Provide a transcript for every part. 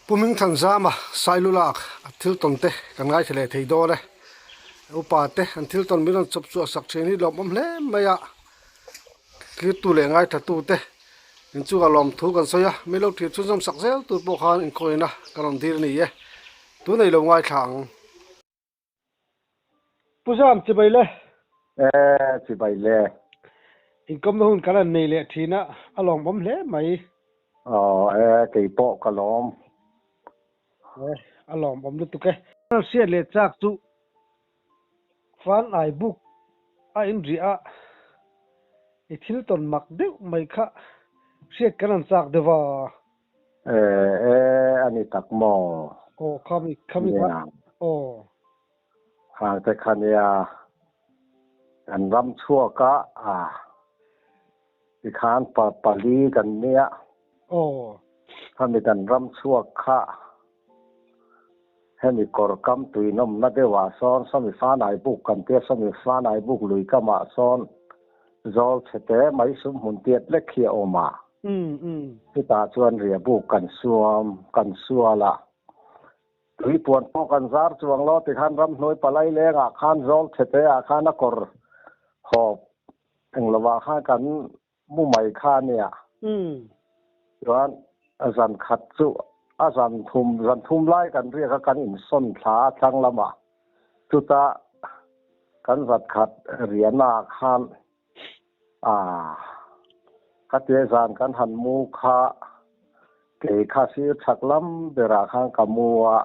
Pu Hmingthanzama Sailulak a thil tawn te kan ngaithla leh thei dawn e. Upa te an thil tawn min rawn chawp chhuah sak thin hi lawmawm hle mai a. Thirtu leh ngaithla te inchungah lawmthu kan sawi a, min lo thir chhunzawm sak zel tur pawh khan inkawina kan rawn dir a ni e. Tunei lo ngaithla ang. Pu Zam, chibai le. E, chibai le. Inkawmna hun kan han nei leh thin a, a lawmawm hle mai. Aw, e, kei pawh ka lawm. E, a lawmawm lutuk e. Hriat leh chak chu Fan ai buk a inriah a, i thil tawn mak deuh mai kha hriat kan han chak deuh a. E, e, a ni tak maw? Aw, khami, khami kha, aw. Khang te kha nia, kan ram chhuak a, a, tikhan pa pali kan nia. Aw. Khami kan ram chhuak kha, hemi kawr kam tui nawmna deuhah sawn sawmi fanai buk kan tia, sawmi fanai buk lui kamah sawn zawl chhe te mai sum hmun tiat lek hi a awm a. Chutah chuan riah buk kan suam, kan sual a. Tui puan pawh kan zar chuang lo tikhan ramhnuai palai lengah khan zawl chhe te ah khan a kawr hawp eng lovah khan kan mu mai kha a nia. Chuan zan khat chu a zan thum, zan thum lai kan riak a kan insawn thla a thlang lamah. Chutah kan zat khat riahna ah khan Ah, khatia zan kan han mu kha kei kha sir chhak lam berah khan ka mu a,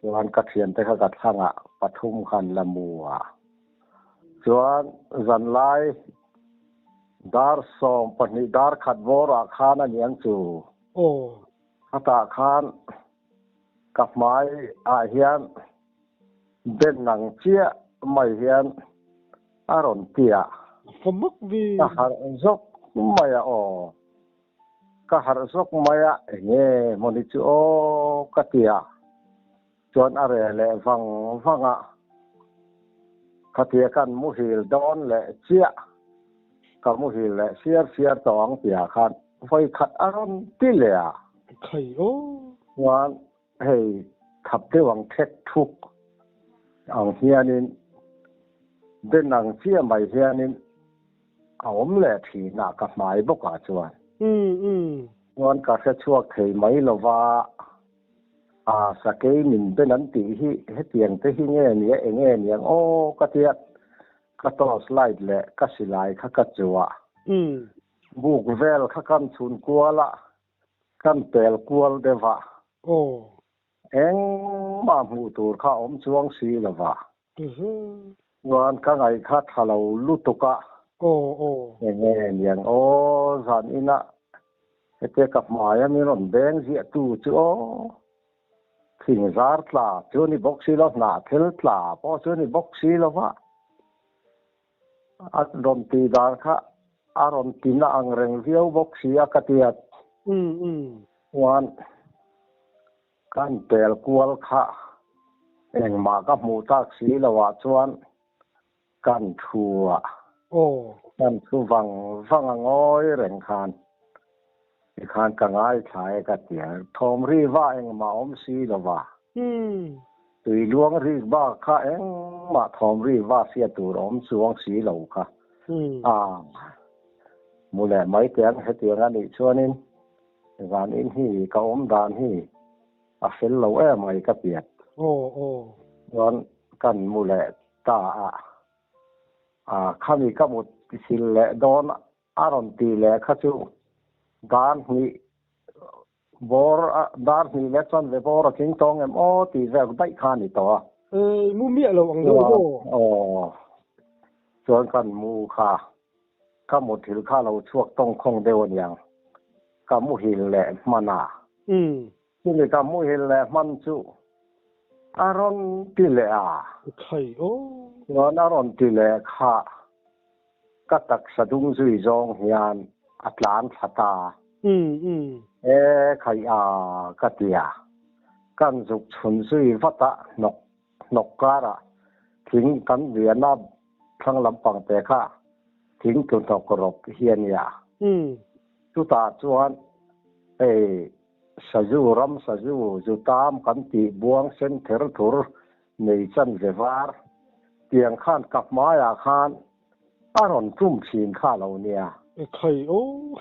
chuan ka thiante kha ka thlangah pathum khan la mu a. Chuan zanlai dar 12 dar khat bawrah khan a niang chu. Khatah khan ka hmai ah hian ben ang chiah mai hian a rawn ti a. Ka mak ve. Ka harh zawk mai a aw. Ka harh zawk mai a enge mawni chu aw ka ti a. Chuan a reh leh vang vang a. Khatia kan muhil dawn leh chiah. Ka muhil leh siar siar tawh ang tihah khan vawi khat a rawn ti leh a. Khai aw. Chuan hei thap deuh ang thek thuk ang hianin den ang chiah mai hianin a awm leh thin a ka hmai bawkah chuan. Chuan ka hre chhuak thei mai lova a sakei min ben an tih hi hetiang te hi nge nia enge niang aw ka tia Ka torch light leh ka silai kha ka chu a. Buk vel kha kan chhun kual a, kan pel kual deuh a. Engmah hmuh tur kha awm chuang si lo va. Chuan ka ngaih kha tha lo lutuk a. Enge niang aw zan inah hetia ka hmaia min rawn beng ziah tu chu aw. Thing zar tla chu a ni bawk si lo, hnah thil tla pawh chu a ni bawk si lo va. A rawn tih dan kha a rawn ti na ang reng viau bawk si a ka ti a. Chuan kan pel kual kha engmah ka hmuh tak si lo ah chuan kan thu a, kan thu vang vang a ngawi reng khan tikhan ka ngaithla e ka ti a, thawm ri va engmah awm si lo va, tui luang rik bak kha engmah thawm ri va hriat tur awm chuang si lo kha a mu leh mai teh ang hetiang a nih chuanin zan in hi ka awm dan hi a fel lo em mai ka piat chuan kan mu leh ta a, a khami ka mut sil leh dawn a rawn ti leh kha chu dar hnih bawr dar hnih leh chuan ve bawr a tling tawng em aw tih vel daih kha a ni tawh a. Ei mu miah lo ang deuh aw. Aw chuan kan mu kha ka muthilh kha lo chhuak tawngkhawng deuh aniang ka muhil leh hman a. Chumi ka muhil leh hman chu a rawn ti leh a. Khai aw. Chuan a rawn ti leh kha ka taksa dung zui zawng hian a tlan thla ta. E khai a ka ti a. Kan zuk chhun zui vat a hnawk hnawk karah thing kan rian a thlang lampang te kha thing tlu hnawk rawp hi a nia. Chutah chuan hei. Sazu ram sazu zu tam kan tih buang sen ther thur nei chanve var tiang khan ka hmaiah khan a rawn tum thin kha lo nia. Ekhai aw.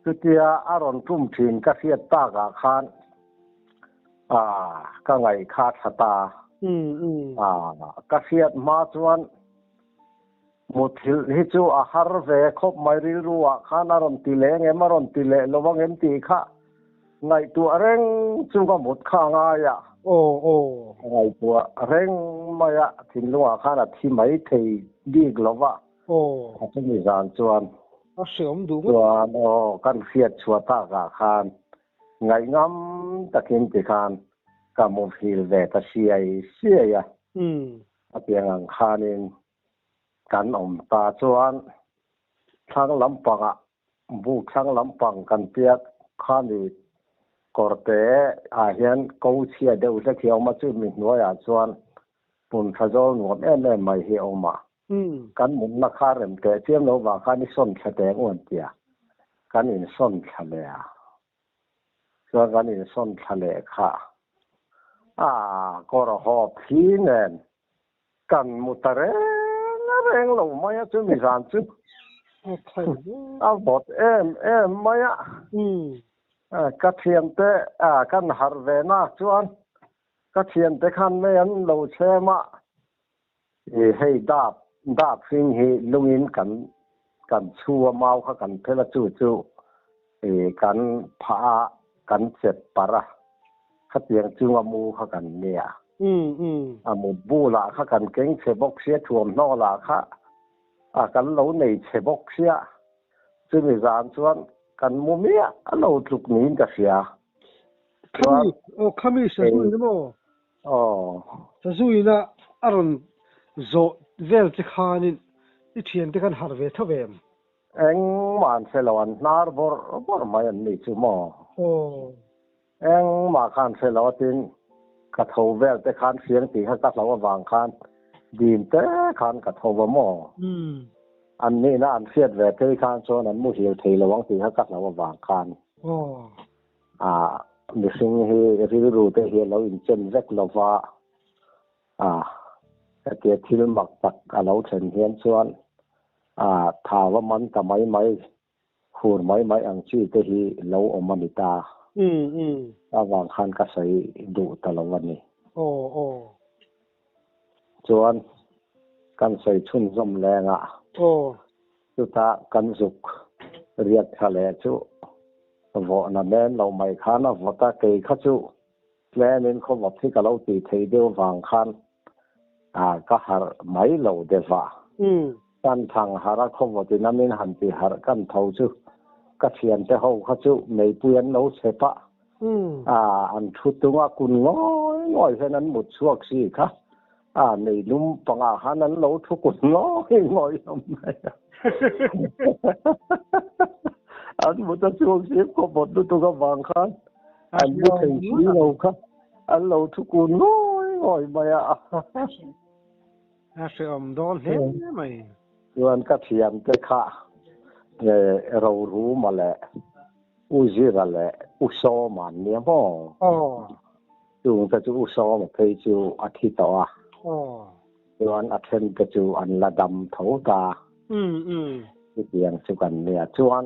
Chutia a rawn tum thin ka hriat takah khan ah ka ngaih kha tha ta. Ah ka hriat hma chuan Muthilh hi chu a har ve khawp mai rilru ah khan a rawn ti leh engem a rawn ti leh lo angem tih kha ngaihtuah reng chu ka mut kha a ngai a. Aw aw. Ka ngaihtuah reng mai a, thinlung ah khan a thi mai thei bik lo va. Aw. A chumi zan chuan. A hreawm duh ngawt. Chuan aw kan hriat chhuah tak ah khan ngaihngam takin ti khan ka muhil ve ta siai siai a. A piang ang khanin kan awm ta chuan thlang lampangah buk thlang lampang kan piak khami kawrte ah hian ko chhia deuh hlek hi a awm a, chumi hnuaiah chuan hmun tha zawl nuam em em mai hi a awm a. Kan mutna kha rem teh chiam lo vang khan i sawn thla teh ang u an ti a, kan insawn thla leh a. Chuan kan insawn thla leh kha a kawr hawp hi nen Kan mu ta reng reng lo mai a chumi zan chu a vawt em em mai a. Ka thiante kan harh ve nak chuan ka thiante khan mei an lo chhem a, hei dap dap hring hi lungin kan kan chhu a mau kha kan phel a chu chu kan phah a kan chep parh a. Khatiang chunga mu kha kan nia. A mut bulah kha kan keng chhe bawk sia, thuamhnaw lah kha a kan lo nei chhe bawk sia. Chumi zan chuan kan mu miah a lo tluk niin ka hria. Chuan Aw khami Sazu in maw? Aw. Sazu ina a rawn zawh vel che khanin i thiante khan harh ve tho em? Engmah an hre lo, an hnar bawrh bawrh mai an nih chu maw? Aw. Engmah khan hre lo atin ka tho vel te khan hriang tih kha ka hlo avang khan dim te khan ka tho va maw? An nihna an hriat ve phei khan chuan an muhil thei lo ang tih kha ka hlo avang khan. Ah mihring hi rilru te hi a lo inchen vek lo va, ah hetia thil mak tak a lo thlen hian chuan ah thau a man ta mai mai Khur mai mai ang chi te hi lo awm a ni ta. Avang khan ka sawi duh ta lo a ni. Aw aw. Chuan kan sawi chhunzawm leng a. Aw. Chutah kan zuk riat thla leh chu vawhna men lo mai khan a vawt a, kei kha chu tlemin khawvawt hi ka lo tih thei deuh vang khan ka harh mai lo deuh a. Kan thang harh a khawvawt in a min han ti harh kan tho chu ka thiante ho kha chu meipui an lo chep a, an thu tung a kun ngawi ngawi hian an mut chhuak si kha a nei lum pangah khan an lo thu kun ngawi ngawi hlawm mai a. An mut a chhuak si khawvawt lutuk avang khan An mu thei si lo kha an lo thu kun ngawi ngawi mai a. A hrehawm dawn hle mai. Chuan ka thiamte kha Roruma leh U Zira leh U Sawma an nia maw? Aw. Chungte chu U Sawma phei chu a thi tawh a. Aw. Chuan a thente chu an la dam tho ta. Chutiang chu kan nia. Chuan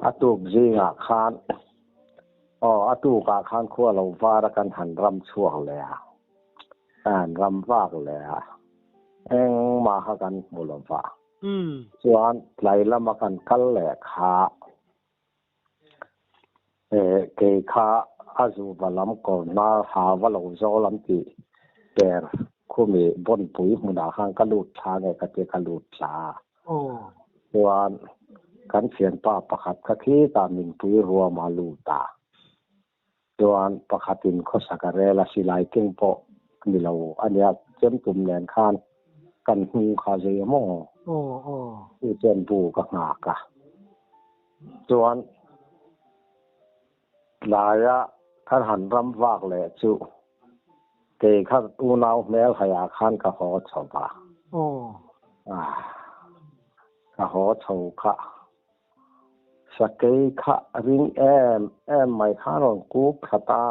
a tuk zingah khan, aw a tukah khan khua lo var a kan han ram chhuak leh a, kan han ram vak leh a, engmah kha kan hmu lo va. Chuan tlai lama kan kal leh kha Kei kha a zuva lam kawrna ha va lo zawl an tih per khumi Bawnpui hmunah khan ka lut thla nge ka tia ka lut thla a. Chuan kan thianpa pakhat kha khitah min pui ruam a lut a. Chuan pakhatin khawsak a rel a silai keng pawh ni lo a nia chem tum nen khan kan hnung kha zei a maw? Chu chuan bu ka nghak a. Chuan tlaia kan han ram vak leh chu kei kha unau hmel haiah khan ka haw chho va. Ka haw chho kha. Sakei kha ring em em mai kha a rawn kuk thla ta.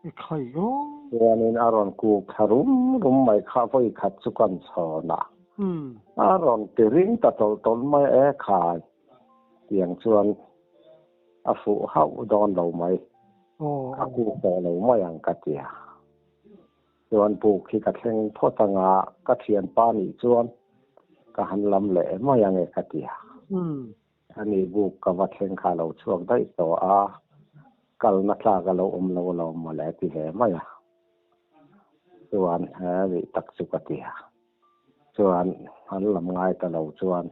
Ekhai aw. Chuanin a rawn kuk thla rum rum mai kha vawi khat chu kan chhawn a. A rawn ti ring ta tawlh tawlh mai e khai. Tiang chuan a fuh hauh dawn lo mai. A kuk tawh lo mai ang ka tia. Chuan buk hi ka thleng phawt anga ka thianpa nih chuan ka han lam leh mai ang e ka tia. Ani buk ka va thleng kha a lo chhuak daih tawh a, kalna tlak a lo awm lo alawm mawle a ti ve mai a. Chuan he rih tak chu ka ti a. Chuan an lam ngai ta lo chuan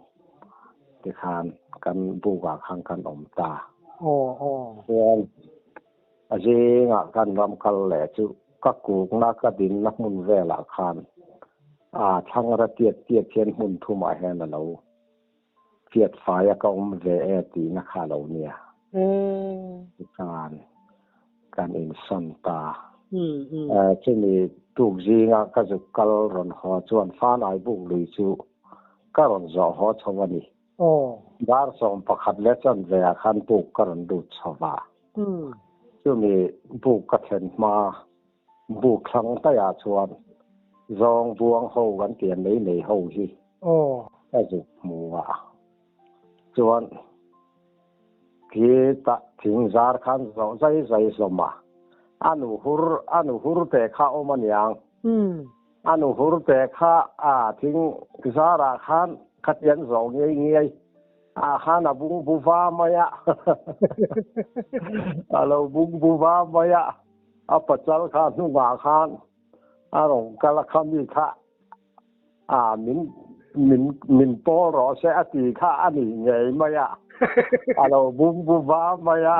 tikhan kan bukah khan kan awm ta. Chuan a zingah kan ram kal leh chu ka kukna ka dinna hmun velah khan a thlangra tiat tiat hian hmun thumah hian a lo Fiat faia ka awm ve e tihna kha lo nia. Tikhan kan insawn ta. Chumi tuk zinga ka zuk kal rawn haw chuan Fanai buk lui chu ka rawn zawh haw chho a ni. Dar 11 leh chanve ah khan buk ka rawn lut chho va. Chumi buk ka thlen hma Buk thlang taiah chuan zawng buang ho kan ti a mei nei ho hi ka zuk hmu a, chuan khi tah thing zar khan zawh zai zai hlawm a, a nu hur a nu hur te kha awm aniang, a nu hur te kha a thing zarah khan khatiang zawh ngei ngei ah khan a bung bu va mai a, a lo bung bu va mai a. A pachal kha hnungah khan a rawn kal a, kha mi kha a min min min pawl rawh se a ti kha a ni ngei mai a, a lo bung bu va mai a,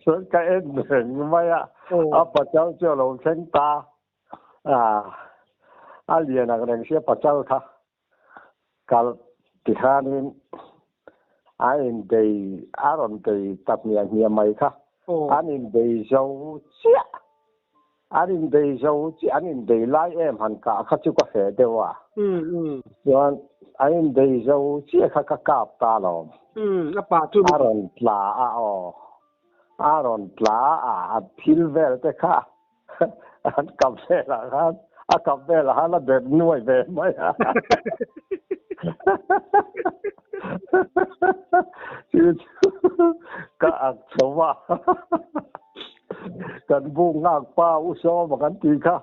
chuan ka en reng mai a, a pachal chu a lo thleng ta a, a lian ang reng sia pachal kha. Kal ti khanin a inbei a rawn bei ta hmiah hmiah mai kha. An inbei zo chiah an inbei zo chiah an inbei lai em han kah kha chu ka hreh deuh a. Chuan an inbei zo chiah kha ka kap ta alawm. A rawn tla a aw. A rawn tla a a thil vel te kha An kap velah khan a kap velah khan a bet nuai ve mai a. Chu chu ka ak chho a. Kan buk nghak pa u Sawma kan tih kha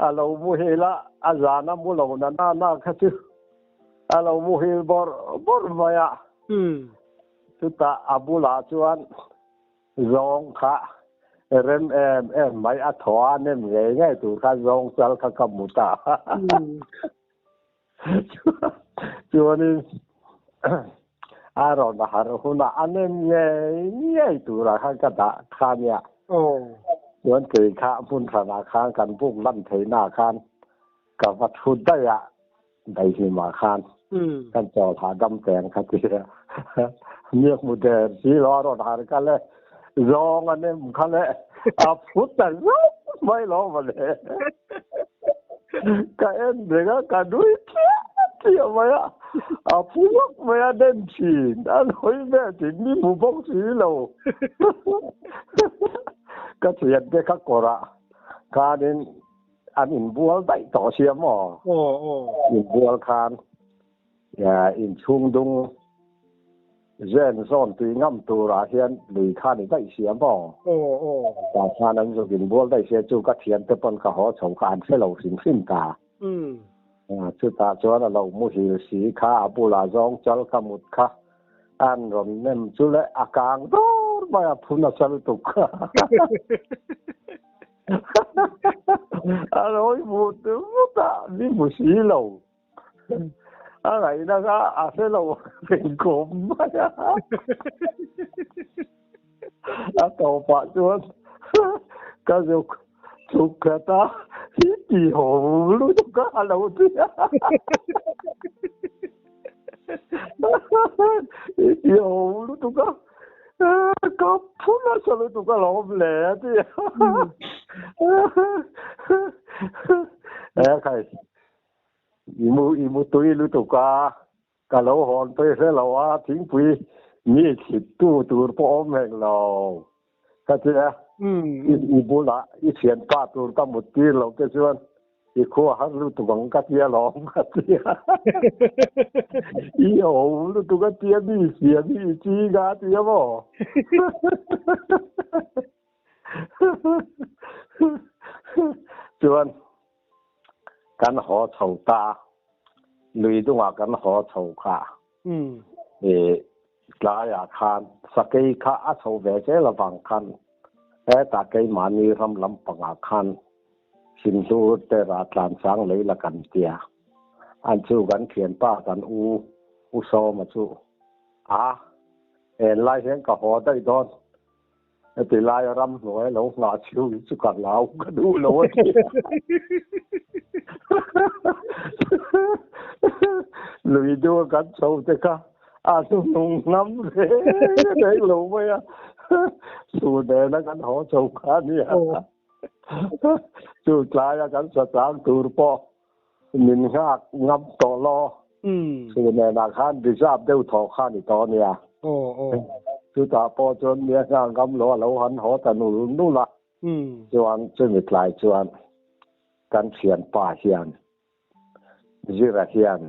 a lo muhil a, a zan a mu lo na na na kha chu a lo muhil bawrh bawrh mai a. Chutah a bulah chuan Zawng kha rem em em mai a thaw a nem ngei ngei tur kha zawng chal kha ka hmu ta. Chuanin a rawn harh hunah a nem ngei ngei turah khan ka dah kha nia. Chuan kei kha hmun hranah khan kan buk lan theihnaah khan ka va thu daih a. Daihlimah khan kan chawl hahdam teng kha ti a. Miak mu der si lo a rawn har kha le zawng a nem kha le a phut ta zauh mai lo mawle. Ka en reng a ka nui tliah tliah mai a, a phu vak mai a den thin a nawi vel thin mi hmu bawk si lo. Ka thian te kha kawrah khanin An inbual daih tawh sia maw? Inbual khan inchhung dung zen zawn tui ngam turah hian lui kha ni daih sia maw? Tah khan an zuk inbual daih sia chu ka thiante pawn ka haw chho kha an hre lo hrim hrim ta. Chutah chuan a lo muhil si kha a bulah zawng chal ka mut kha an rawn nem chu le a kang dur mai a phu nasa lutuk kha. A rawi vut vut a, mi hmu si lo. A ngaihna kha a hre lo engkawm mai a. A tawpah chuan ka zuk chhuk khat a, hi ti haw lutuk a a lo ti a. Hi ti haw lutuk a. Ka phu nasa lutuk a lawm le a ti a. E khai, i mu i mu tui lutuk a, ka lo hawn phei hre lo a, thingpui. Mi thlit tu tur pawh awm hek lo ka tia. I bulah i thianpa tur ka mut tir lo te chuan i khua har lutuk ang ka tia lawm ka tia. I ho lutuk a tia mi siam hi i ching a tia maw? Chuan kan haw chho ta a, lui dungah kan haw chho kha. I tlaiah khan sakei kha a chho ve zel avang khan hetah keimahni ram lampangah khan Sinhlu te rah tlan chang lei la kan tia. An chu kan thianpa kan u U Sawma chu a en lai hian ka haw daih dawn. Heti laia ramhnuai lo nghah chhiu hi chu ka hlau ka duh lo a ti. Lui deuha kan chho te kha a hnuhnung hnam reng reng lo mai a, su nena kan haw chho kha a nia. Chu tlaia kan sa chang tur pawh min nghak ngam tawh lo. Chu nenah khan reserve deuh thawh kha a ni tawh a nia. Chutah pawh chuan mi a nghak ngam lo a lo han haw ta nul nul a. Chuan chumi tlai chuan kan thianpa hian Zira hian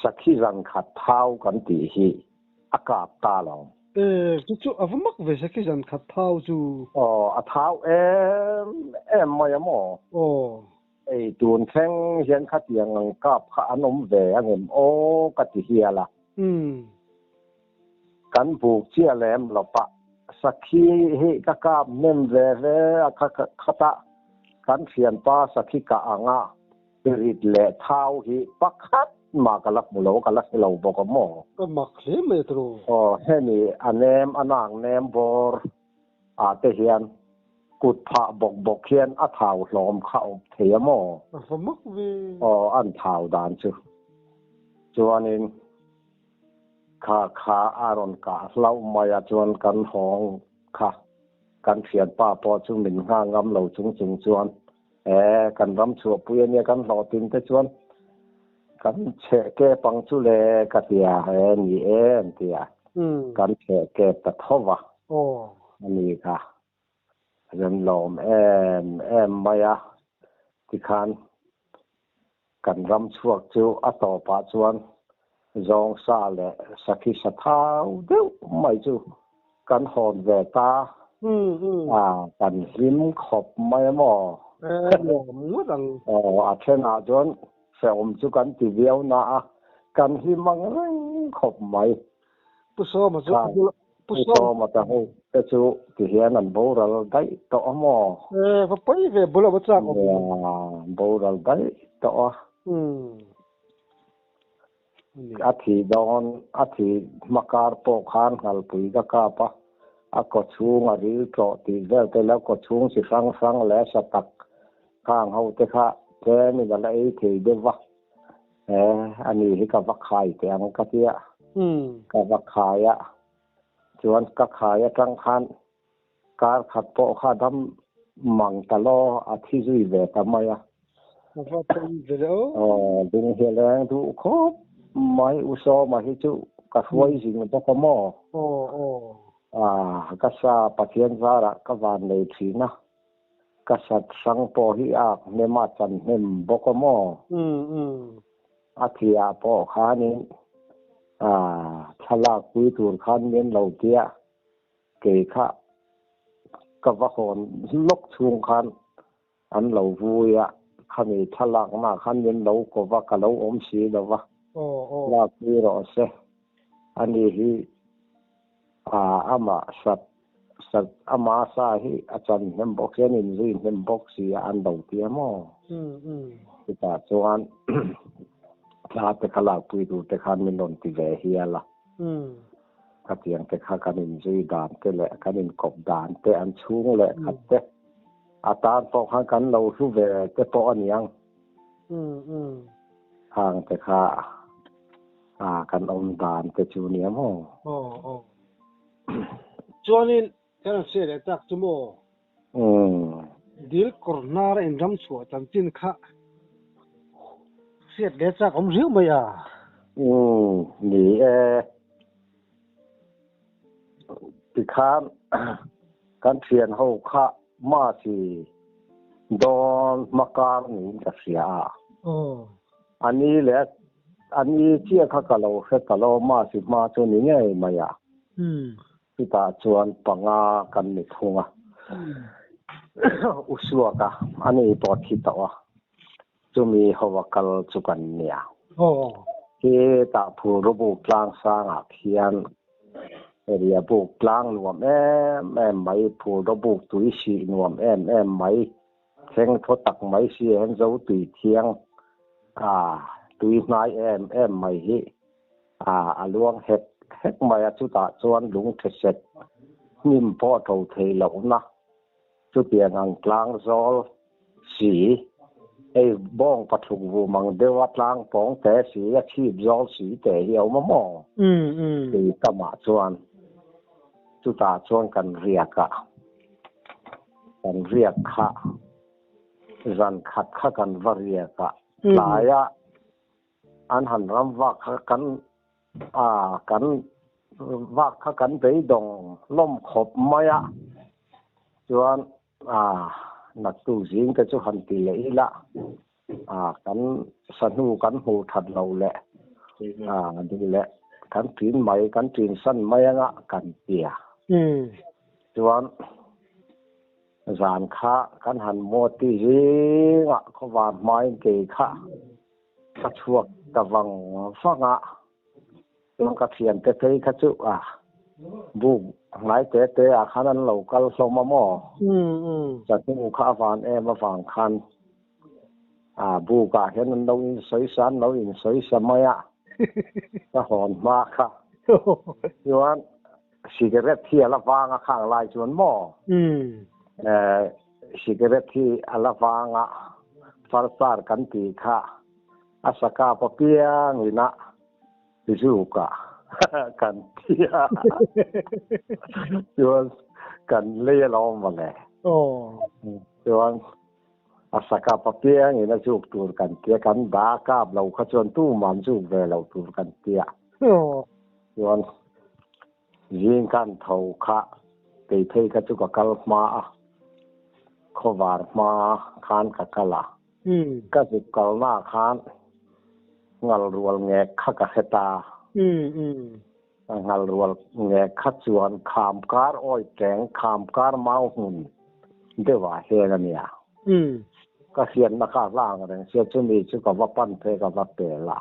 sakhi zan khat thau kan tih hi a kap ta lo. E, chu chu a va mak ve sakhi zan khat thau chu. Aw, a thau em em mai a maw? Aw. Ei, tun thleng hian khatiang ang kap kha an awm ve angem aw ka ti hial a. Kan buk chiah lem lo pah. Sakhi hi ka kap hnem ve ve a kha khat a, kan thianpa sakhi kah anga rit leh thau hi pakhat mah ka la hmu lo, ka la hre lo bawk a maw? Ka mak hle mai tawh. Aw, hemi a nem a nak nem bawr ah te hian kut phah bawk bawk hian a thau hlawm kha awm thei a maw? A va mak ve. Aw, an thau dan chu. Chuanin. Kha kha a rawn kah hlauh mai a chuan kan hawng kha kan thianpa pawh chu min nghah ngam lo chung chung chuan e kan ram chhuahpui ania kan hlawhtin te chuan kan chheh kep ang chu le ka ti a e ni e an ti a kan chheh kep ta tho va a ni kha kan lawm em em mai a tikhan Kan ram chhuak chu a tawpah chuan zawng sa leh sakhi sa thau deuh mai chu kan hawn ve ta a, kan hlim khawp mai a maw? Aw, a thenah chuan hrehawm chu kan ti viau na a, kan hlim ang reng khawp mai. Pu Sawma chu a bula Pu Sawma ta ho te chu ti hian an boral daih tawh a maw? E, va pawi ve bula va chak awm. Nia, boral daih tawh a. A thi dawn, a thi hma kar pawh khan nghalpui ka kap a, a kaw chhung a ril tlawh tih vel te leh a kaw chhung chi hrang hrang leh sa tak khang ho te kha tlem in a la ei thei deuh va. E, ani hi ka va khai teh ang ka tia. Ka va khai a, chuan ka khai atang khan kar khat pawh kha dam mang ta law a thi zui ve ta mai a. Ka va pawi ve le aw. Aw, ding hi leng duh khawp mai U Sawma hi chu ka hruai zing bawk a maw? Aw, aw. Ah, ka sa Pathian zarah ka van nei thin a. Ka sat hrang pawh hi ak hnem a chan hnem bawk a maw? A thiah pawh khanin thlalak pui tur khan min lo tia, kei kha ka va hawn lawk chhung khan an lo vui a, khami thlalakna khan min lo ko va, ka lo awm si lo va, lak pui rawh se, ani hi amah sat Sat ama sa hi a chan hnem bawk si, an inzui hnem bawk si a, an lo ti a maw? Chutah chuan thla te kha lakpui tur te khan min rawn ti ve hial a. Khatiang te kha kan inzui dan te leh kan inkawp dan te, an chhung leh khat te a tan pawh khan kan lo hlu ve te pawh a niang. Khang te kha kan awm dan te chu nia maw? Chuanin kan rawn hriat leh tak chu maw? Dil kawr hnara in ram chhuah chanchin kha hriat leh chak awm riau mai a. Ni e. Tikhan kan thian ho kha Masi dawn hma kar niin ka hria a. A ni leh a ni chiah kha ka lo hre ta lo, Masi hma chu ni ngei mai a. Chutah chuan panga kan ni thung a. U Suaka a ni pawh thi tawh a. Chumi ho a kal chu kan nia. Hetah Phulrubuk tlang sangah khian area buk tlang nuam em em mai, Phulrubuk tui sih nuam em em mai, thleng thaw tak mai si hian zo tui thiang a tui hnai em em mai hi a a luang hek hek mai a, chutah chuan lungthe set hnim pawh tho thei lohna Chutiang ang tlang zawl si, hei bawng pathluk vum ang deuha tlang pawng te si, a chhip zawl si te hi a awm a maw? Tui tamah chuan chutah chuan kan riak a, kan riak kha zan khat kha kan va riak a, tlaia an han ram vak kha kan A, kan vak kha kan beidawng hlawm khawp mai a, chuan a, naktu zing te chu han ti leh ila, a, kan sahnu kan hmuh that lo leh, a, duh leh kan ṭin mai, kan ṭin san mai anga kan ti a. Chuan zan kha kan han muati zingah khawvar hmain kei kha Ka chhuak ta vang vang a, chuan ka thiante phei kha chu a buk hnai te te ah khan an lo kal hlawm a maw? Chahnu kha a van em avang khan a buk ah hian an lo insawisa an lo insawisa mai a, ka hawn hma kha chuan cigarette hi a la vang a khang lai chuan maw? Cigarette hi a la vang a, farsar kan tih kha a sakap apiangin a zuk a kan ti a, chuan kan lei alawm mawle. Chuan a sakap apiangin a zuk tur kan ti a, kan dah kap lo kha chuan tuman zuk ve lo tur kan ti a. Chuan Zing khan tho kha kei phei kha chu ka kal hma a, khawvar hma khan ka kal a. Ka zuk kalna khan ngal rual ngek kha ka hre ta. Ka ngal rual ngek kha chuan kham kar awi teng, kham kar mau hmun deuhah hian a nia. Ka hriatna kha a hlang reng sia, chumi chu ka va pan phei ka va pel a.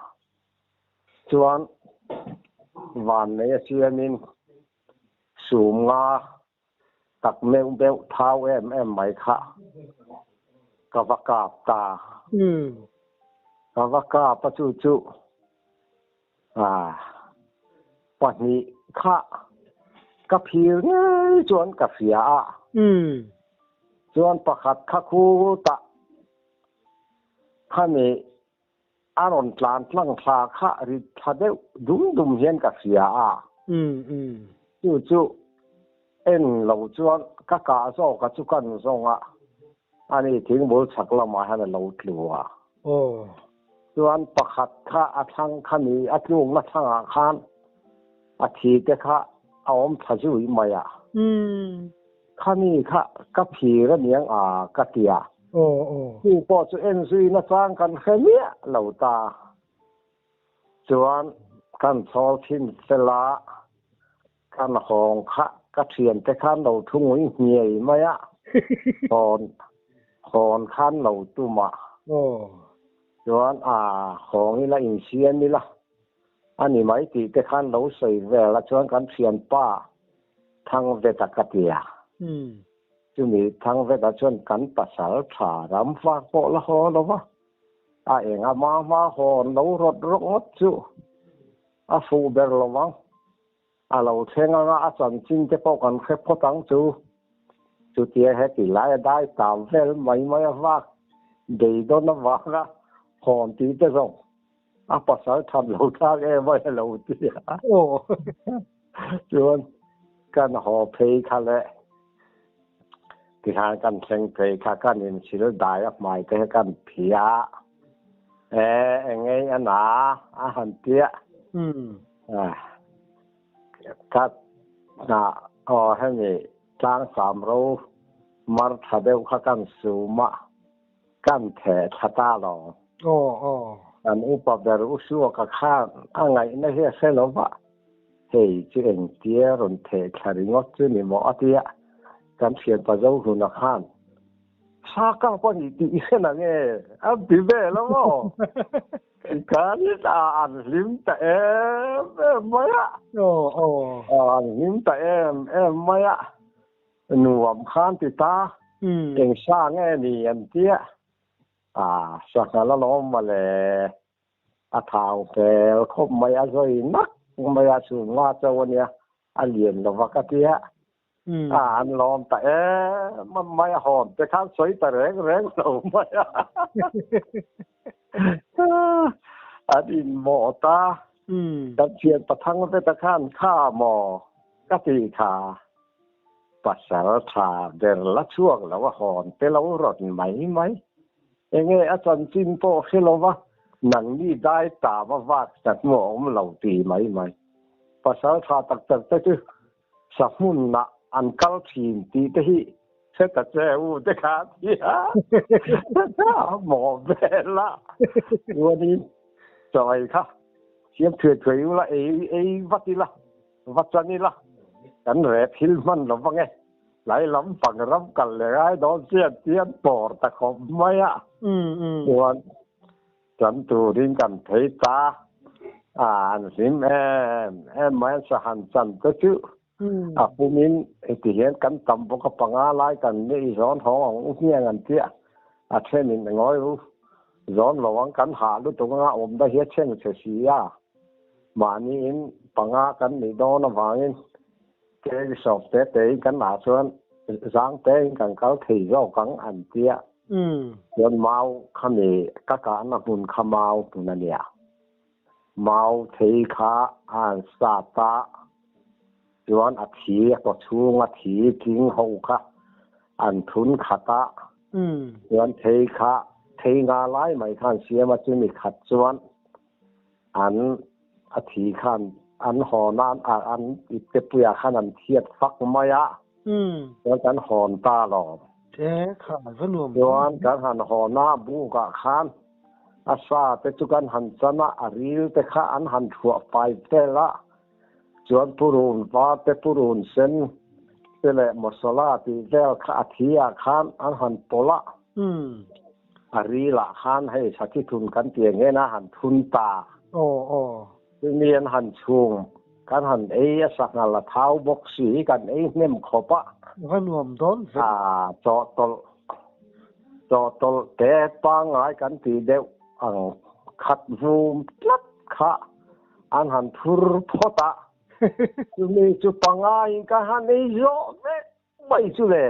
Chuan van nei a siamin sum nga tak meuh meuh thau em em mai kha ka va kap ta. Ka va kap a chu chu pahnih kha ka phir ngei chuan ka hria a. Chuan pakhat kha khutah khami A rawn tlan tlang thla kha rit thla deuh dum dum hian ka hria a. Chu chu en lo chuan ka kah zawk a chu kan zawng a, ani thingbul chhak lamah hian a lo tlu a. Chuan pakhat kha a thlang kha ni a tlukna thlangah khan a thi te kha a awm thla zui mai a. Khami kha ka phir aniang a ka ti a. Chu pawh chu en zui nachang kan hre miah lo ta. Chuan kan chhawl thin fel a, kan hawng kha ka thiante khan lo thu ngui hniai mai a, hawn hawn khan lo tum a. Chuan a hawng ila insiam ila a ni mai tih te khan lo sawi vel a, chuan kan thianpa Thangveta ka ti a. Chumi Thangveta chuan kan pasal tha ram fak pawh la haw lo va, a eng a hma hma hawn lo rawt rawk ngawt chu a fuh ber lo vang. A lo thleng anga a chanchin te pawh kan hre phawt ang chu. Chutia heti lai a dai tam vel mai mai a vak beidawn avanga hawn tih te zawng a pasal that lo thlak em a lo ti a. Chuan kan haw phei kha le tikhan kan thleng phei kha kan insil dai a hmai te kha kan phia e engei a na a han tia. Ka na. Aw hemi tlang sam ro mar tha deuh kha kan sum a, kan theh thla ta lo. Aw aw. Kan upa ber u Suaka khan a ngaihna hi a hre lo va, hei chu engtia rawn theh thla ringawt chu ni maw a tia, kan thianpa Zohluna khan Sa kap a ni tih i hre na nge? A ti vel a maw? Kan a an hlim ta em em mai a. Aw aw. An hlim ta em em mai a. Nuam khan ti ta. Eng sa nge ni an tia. A sanghal alawm mawle. A thau hmel khawp mai a zawi nak mai a chhung nga chauh a nia a lian lo va ka tia. A an lawm ta em em mai a hawn te khan sawi ta reng reng lo mai a. An inmawh ta. Kan thian pathang te ta khan kha maw ka ti kha. Pasal tha ber la chhuak lo a hawn te lo rawn mai mai. Enge a chanchin pawh hre lo va, nangni dai tam a vak ta hnu a awm lo ti mai mai. Pasal tha tak tak te chu sa hmunah an kal thin tih te hi hre ta che u te kha a ti a, a mawh vel a. Chuanin chaw ei kha siam thuai thuai ula ei ei vat ila, va chan ila, kan rep hil hman lo vang e. Tlai lam pang ram kal leh ngai dawn chian chian pawr ta khawp mai a. Chuan chan turin kan phei ta a, an hlim em em mai an sahan chan te chu a pumin heti hian kan tam bawk a, panga lai kan nih i zawn hawng ang u hmiang an tia, a thenin ngawi u zawn lo ang kan hah lutuk anga awmna hi a chheng chhe si a, mahniin panga kan nih dawn avangin Kei sawp te tein kan ah chuan zang tein kan kal thei zawk ang an tia. Chuan mau khami ka kahna hmun kha mau hmun a nia. Mau thei kha a han sat a, chuan a thi a kaw chhung a thi tling ho kha an thun khat a, chuan thei kha thei nga lai mai kha an siam a, chumi khat chuan An a thi khan an hawn a, an iptepuiah khan an thiat fak mai a, chuan kan hawn ta lo. Chuan kan han hawn a, bukah khan a sa te chu kan han chan a, a ril te kha an han thuah fai vel a, chuan purun var te purun sen te leh masala tih vel kha a thi ah khan an han pawlh a. A ril ah khan hei sakhi thun kan ti ang hian a han thun ta. Aw aw. Chumi an han chhung kan han ei a sanghal a thau bawk si kan ei hnem khawp a. Va nuam dawn ve. A chawhtawlh chawhtawlh te pangngai kan tih deuh ang khat vum tlat kha an han thur phawt a. Chumi chu pangaiin ka han ei zawh vek mai chu le.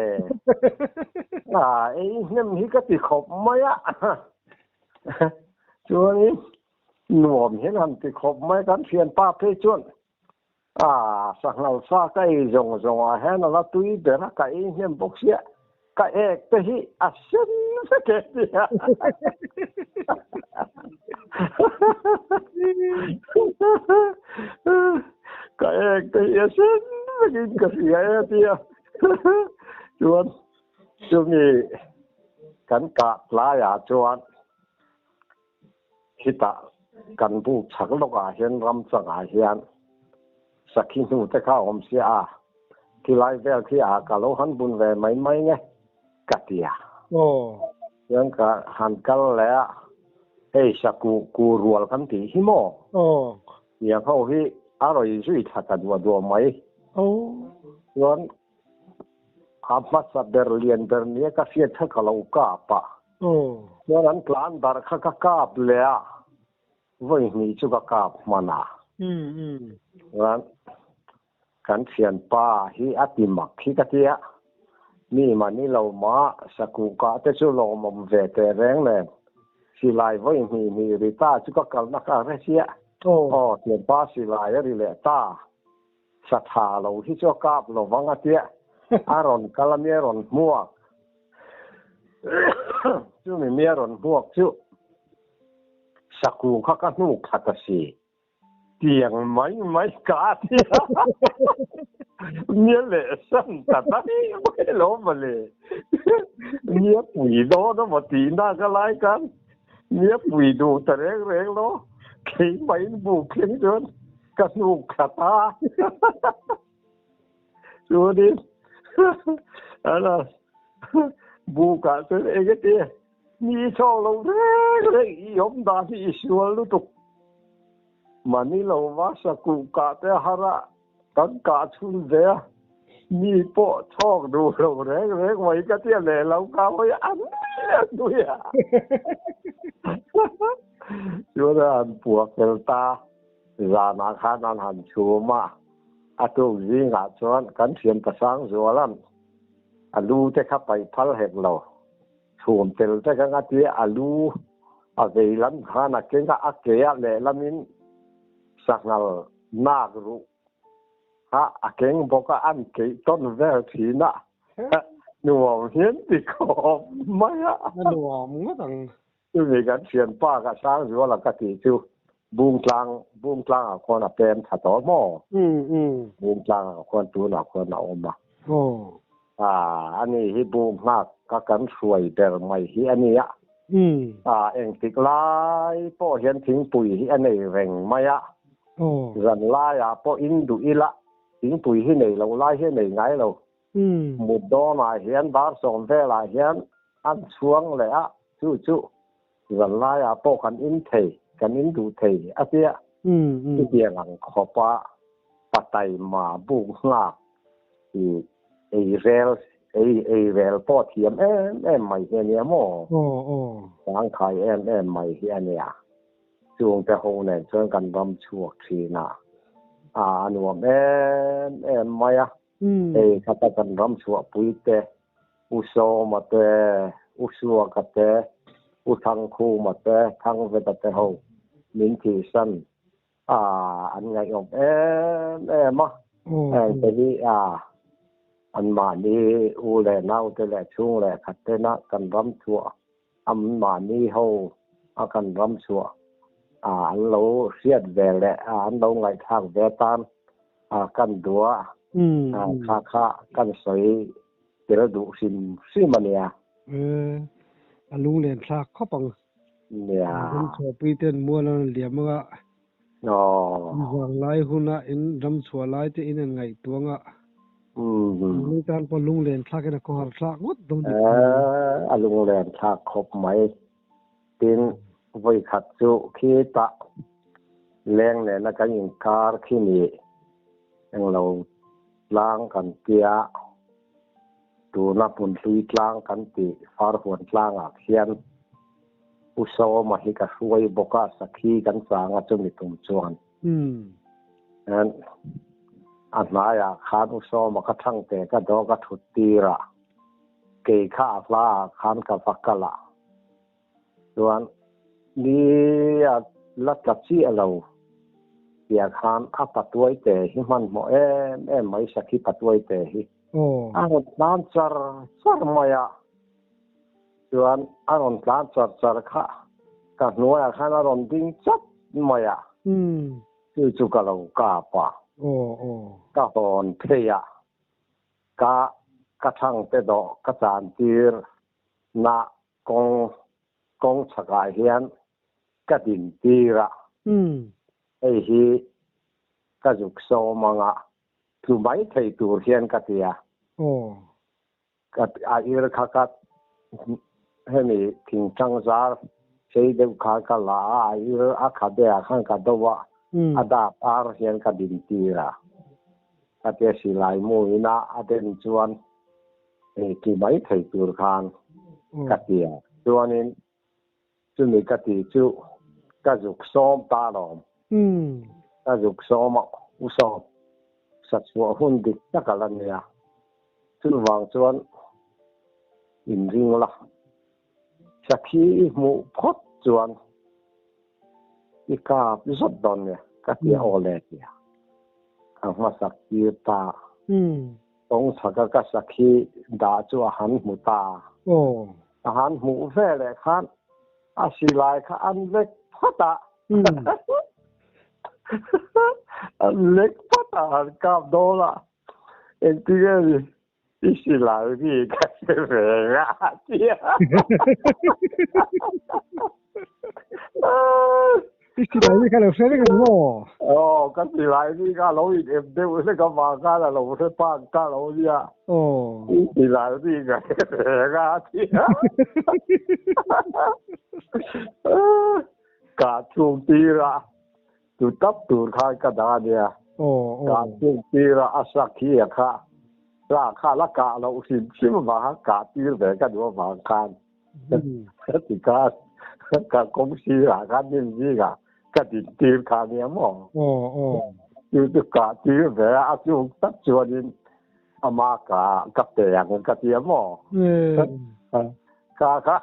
A ei hnem hi ka ti khawp mai a. Chuanin nuam hian han ti khawp mai kan thianpa phei chuan a sanghal sa ka ei zawng zawng ah hian a la tui ber a, ka ei hnem bawk sia ka ek te hi a sen vek e tia. Ka ek te hi a sen vekin ka hria e tia. Chuan chumi kan kah tlaiah chuan khitah kan buk chhak lawkah hian ram changah hian sakhi hnu te kha a awm sia a, khilai vel khi ah ka lo han bun ve mai mai nge ka ti a. Chuan ka han kal leh a, hei sakuh ku rual kan tih hi maw? Tiang ho hi a rawi zui thla ta duah duah mai. Chuan a hmasa ber lian ber nia ka hriat kha ka lo kap a. Chuan an tlan darh kha ka kap leh a, vawi hnih chu ka kap hman a. Chuan kan thianpa hi a ti mak hi ka tia, mi mah ni lo mah sakuh kah te chu lawmawm ve teh reng nen, silai vawi hnih hnih ri ta chu ka kalna kha a hre chiah. Aw, thianpa silai a ri leh ta, sa tha lo hi chu a kap lo vang a tia, a rawn kal a mi a rawn hmuak. Chumi mi a rawn hmuak chu sakuh kha ka hnuk thla ta si. Tiang mai mai ka ti a, nia leh san ta daih mai lo mawle. Nia pui dawn a maw tih nak a lai khan nia pui duh ta reng reng lo, keimah in buk thleng chuan ka hnuk thla ta. Chuanin bukah chuan engati Ni chhawk lo reng reng i awm dan hi i sual lutuk. Mahni lo va sakuh kah te a har a, kan kah chhun ve a, mi pawh chhawk duh lo reng reng mai ka tia leh lo ka hawi a nui a nui a. Chuan a han puak fel ta, zanah khan an han chhum a, a tuk zingah chuan kan thian pasang zualan a lu te kha paih phal hek lo. Chhum tel te ka nga tia a lu a vei lam khan a keng a, a ke a lehlamin sanghal nak ruh kha a keng bawk a, an keih tawn vel thin a, nuam hian ti khawp mai a. A nuam ngawt ang. Chumi kan thianpa ka Sangzuala ka tih chu Bungtlang Bungtlangah khuan a pem tha tawh maw? Bungtlangah khuan tunah khuan a awm a. Ah, ani hi bung nghak ka kan hruai ber mai hi a nia. Ah, engtik lai pawh hian thingpui hi a nei reng mai a. Zan laiah pawh in duh ila thingpui hi nei lo lai hi a nei ngai lo. Mut dawnah hian dar sawm velah hian an chhuang leh a, chu chu zan laiah pawh kan in thei, kan in duh thei a tia. Chutiang ang khawpa pataima buk nghak i ei rel ei ei rel pawh thiam em em mai hi a nia maw? Sangkhai em em mai hi a nia. Chungte ho nen chuan kan ram chhuak thin a, a nuam em em mai a. Hei khata kan ram chhuahpui te, U Sawma te, U Suaka te, U Thangkhuma te, Thangveta te ho min thihsan a an ngaihawm em em a. Heng te hi a anmahni u leh naute leh chhung leh khat tena kan ram chhuah anmahni ho a kan ram chhuah a an lo hriat ve leh an lo ngaihthlak ve tan a kan duh a, kha kha kan sawi tel duh hrim hrim a nia. A lunglen thlak khawp ang. Nia. Ram chhuahpui ten mual an rawn liam anga. Aw. Vang lai huna in ram chhuah lai te in an ngaihtuang a. Lung tan pawh lunglen thlak in a khawhar thlak ngawt dawn dik. A lunglen thlak khawp mai. Tin, vawi khat chu khitah leng nena kan inkar khi ni englo tlang kan tia, tuna hmunhlui tlang kan tih Farhuan tlangah khian U Sawma hi ka hruai bawk a, sakhi kan chang a chumi tum chuan. A hnaiah khan U Sawma ka thangte ka dawk a thut tir a. Kei kha a hla ah khan ka va kal a, chuan ni a la tla chiah lo tih khan a patuai te hi hmanhmawh em em mai sakhi patuai te hi a rawn tlan char char mai a, chuan a rawn tlan char char kha ka hnuaiah khan a rawn ding chat mai a, chu chu ka lo kap a, ka hawn phei a. Ka ka thangte dawh ka chan tir na kawng kawng chhakah hian ka din tir a, hei hi ka zuk sawm anga tlu mai thei tur hian ka ti a. Ka a ir kha ka hemi thingtang zar sei deuh kha ka la a, a ir a khabe ah khan ka do a, a dap ar hian ka din tir a. Ka tia silai mu ina a den chuan ei ti mai thei tur khan ka ti a. Chuanin chumi ka ti chu ka zuk sawm ta alawm. Ka zuk sawm a, u sawm sa chhuah hun dik tak a la nia. Chuvang chuan inring la, sakhi i hmuh phawt chuan i kap zawt dawn nia ka ti a, aw le tia ka hmasak tir ta. Kawng chhaka ka sakhi dah chu a han hmu ta. A han hmuh veleh khan a silai kha an vek phawt a. An lek phawt a, han kap dawn a, engtin nge ni i silai ri ka hre ve nga a ti a. I silai ri kha lo hre reng ang maw? Aw, ka silai ri kha a lo in em deuh hlek avang khan a lo hre phak ta lo nia. Aw. I silai ri ka hre ve nga a ti a. Ka chhung tir a, tu tap tur khan ka dah a nia. Ka chhung tir a, a sak hi a kha, sa kha la kah loh hrim hrim avang khan kah tir ve ka duh avang khan. Ka ti khan ka kawng sirah khan hnim zingah ka din tir kha nia maw. Chu chu kah tir ve a, a chhung tak chuanin ama ka ka pe ang ka ti a maw. Ka kha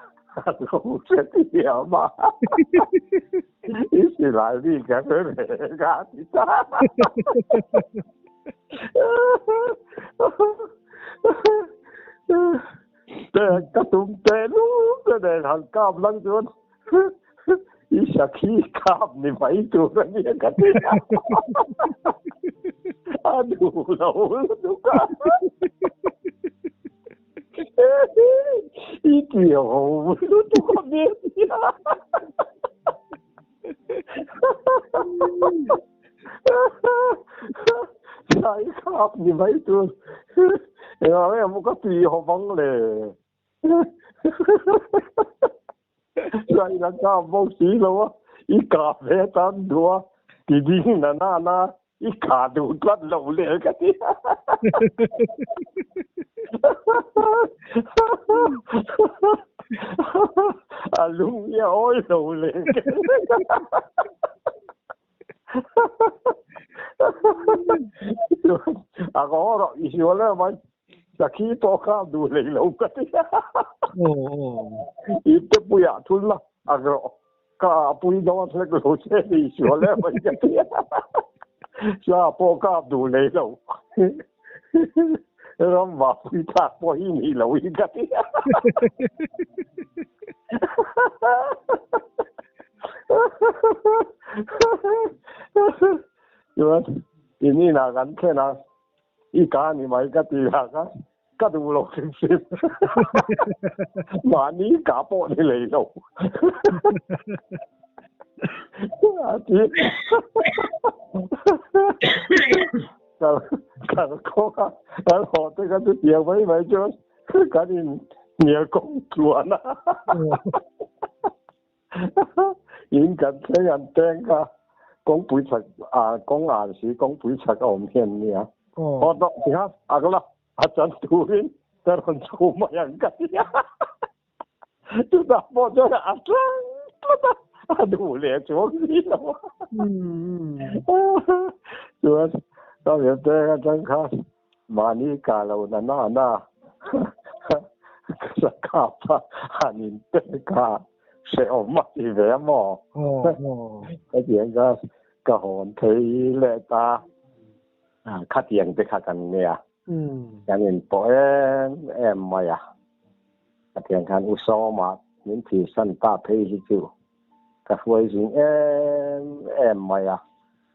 a lo hre thiam a, i silai mi ka hre ve ka ti ta. Te ka tum teh lut te nen han kap lang chuan i sakhi kap ni mai tur a nia ka ti a. A duh lo lutuk a. I ti ho lutuk a nia tia. Sai khap ni mai tur engah nge maw ka ti haw vang le Sai la kap bawk si lo a i kap ve tan duh a ti ding na na na i kha duh tlat lo le ka ti a lung hi a awi lo le a ngaw rawh i sual em mai sakhi pawh kha duh hlei lo ka ti i te puiah thul la a rawh Ka a pui dawn hlek lo che ni sual em mai ka ti a. Sa pawh ka ap duh lei lo. Ram va pui thlak pawh hi ni lo hi ka ti a. Chuan in inah kan thlen a, i ka ni mai ka ti a ka. Ka duh lo hrim hrim. Mahni ka pawh ni lei lo. A ti. Kal kal kawng a kan haw te kan chu tiang mai mai chuan kan in hnial kawng tluan a. In kan thleng an teng kha kawngpui chhak ah kawng an si kawngpui chhak a awm hian nia. Aw tawh ti kha ak la a chan turin ka rawn chho mai ang ka ti a. Chutah pawh chuan a tlang tlat a, a duh leh chuang si lo a. Chuan ka ve teng atang khan Mahni ka lo na na na ka kap a han in pek a hrehawm a ti ve a maw? Hetiang kha ka hawn thei leh ta khatiang te kha kan nia kan in pawh em em mai a khatiang khan u Sawma min thihsan ta phei hi chu ka hruai zing em em mai a.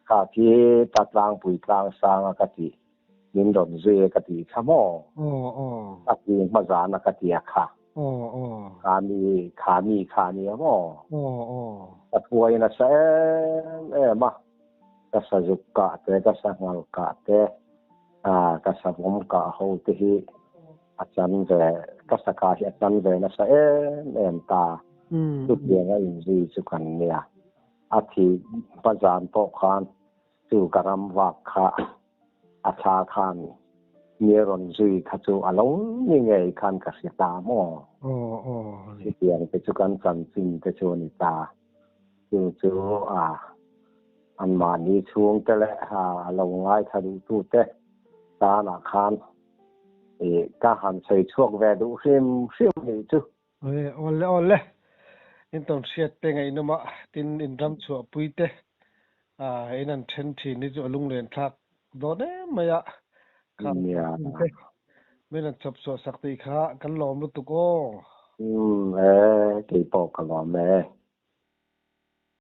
Kha khi ta tlangpui tlang sang a ka ti, min rawn zui e ka tih kha maw? A ti hma zan a ka ti a kha. Kha mi, kha mi kha a nia maw? Ka thuai nasa em em a, ka sazuk kah te, ka sanghal kah te, ka savawm kah ho te hi a chan ve, ka saka hi a chan ve nasa em em ta. Chutiang a inzui chu kan nia. A thih hma zan pawh khan chu ka ram vak kha a thla khan mi rawn zui kha chu a lo ni ngei khan ka hria ta maw? Chutiang te chu kan chanchin te chu a ni ta. Chu chu a anmahni chhungte leh a lo ngaithla duhtute tanah khan ka han sawi chhuak ve duh hrim hrim a nih chu. Awle awle, in tawn hriat te ngaihnawm a, tin in ram chhuah pui te in an then thin hi chu a lunglen thlak dawn em mai a, kha te min an chawp chhuah sak tih kha kan lawm lutuk aw. Umm e, keipawh ka lawm e.